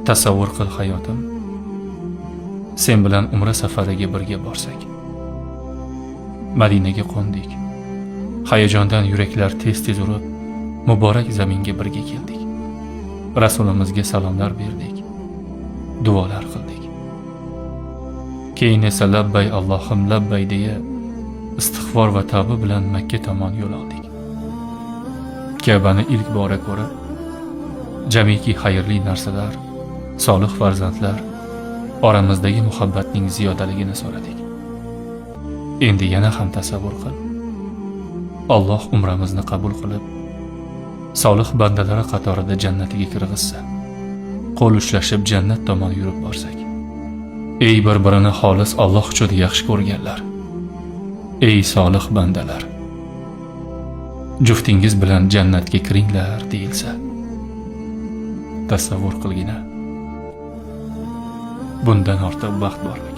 Tasavvur qil, hayotim, sen bilan umra safariga birga borsak. Madinaga qo'ndik. Hayajondan yuraklar tez-tez urib, muborak zaminga birga keldik. Rasulimizga salomlar berdik. Duolar qildik. Keyin esa "Labbay, Allohim, labbay" deya istig'for va tavba bilan Makka tomon yo'l oldik. Ka'bani ilk bora ko'rib, jamiki xayrli narsalar, solih farzandlar, oramizdagi muhabbatning ziyodaligini so'radik. Endi yana ham tasavvur qil. Alloh umramizni qabul qilib, solih bandalari qatorida jannatiga kirg'izsa, qo'l ushlashib jannat tomon yurib borsak. Ey bir-birini xolis Alloh uchun yaxshi ko'rganlar. Ey solih bandalar. Juftingiz bilan jannatga kiringlar deyilsa. Tasavvur qilgina. Bundan ortiq baxt bormikan?